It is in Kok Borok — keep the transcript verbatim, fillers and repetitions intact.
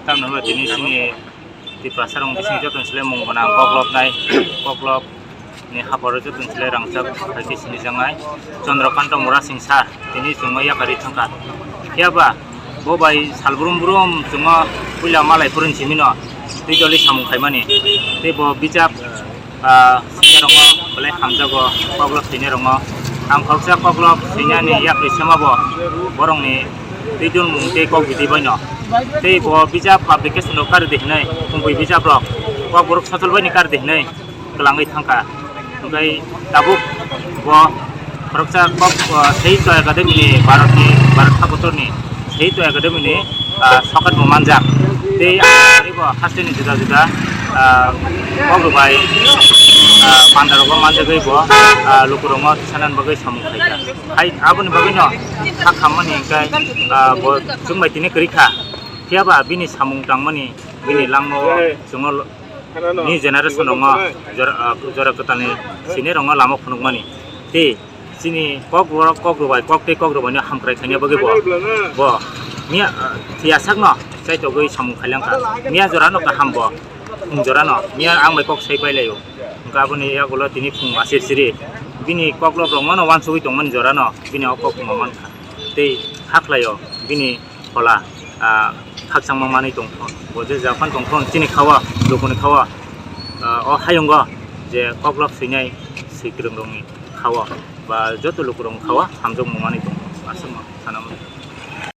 Tamni hwnba tini chini Tiprasa rok bising joto ni slai mung gwnang koklop nai, koklop ni hapor joto ni slai rangchak hai khe sini jangnai Chandrakanta Murasing sir tini chwngno yakari thangkha. Phiya ba bo bai sal brum brum chwngno puila malai phuruni simi no twi doli samung khaimani. Tei bo bijap ah, sini rongo belai hamjago koklop sini rongo. Ang khoroksa koklop sinani yakri sema bo borokni twi dul mung tei kok bidi baino. Tei bo bijap publication rok kari de hinwi, kumbui bijap rok kok borok sochol baini kari de hinwi kwlangwi thangkha. Hwnkhe tabuk bo khoroksa kok, ah, Sahitya Academy ni Bharat ni, Bharat hakotor ni Sahitya Academy ni, ah, sokat bo manjak. Tei ang bo haste ni juda juda, ah, kok rok bai, ah, panda rok bo manjagwi bo, ah, luku rok no tisanan bagwi samung khaikha. Hai aboni bagwi no kha khammani hwnkhe, ah, bo chwng bai tini kwrwi kha. Phiya ba bini samung tangmani, bini langmao chwngno new generation rokno jora, ah, jora kwtalni sini rokno lama phunukmani. Tei chini kok borok kok rok bai, kok tei kok rok bai no hamkrai khaina bagwi bo, bo miya, ah, phiya sakno chaitogwi samung khailangkha. Miya jorano kaham bo, phung jorano miya ang bai kok sai pailaio. Hwnkhe aboni yagulo tini phung asir siri bini koklop rok mano uansugwi tongmani jorano bini o kok phungo mankha. Tei hakhlaio bini phola, ah, khakchangma manwi tongthon. Bo je japan tongthon, chini khawa, lukuni khawa, ah, o hayungo je koklop swinai swikwrwng rokni khawa ba joto lukurokni khawa hamjakma manwi tongthon. Aswkno sana mano.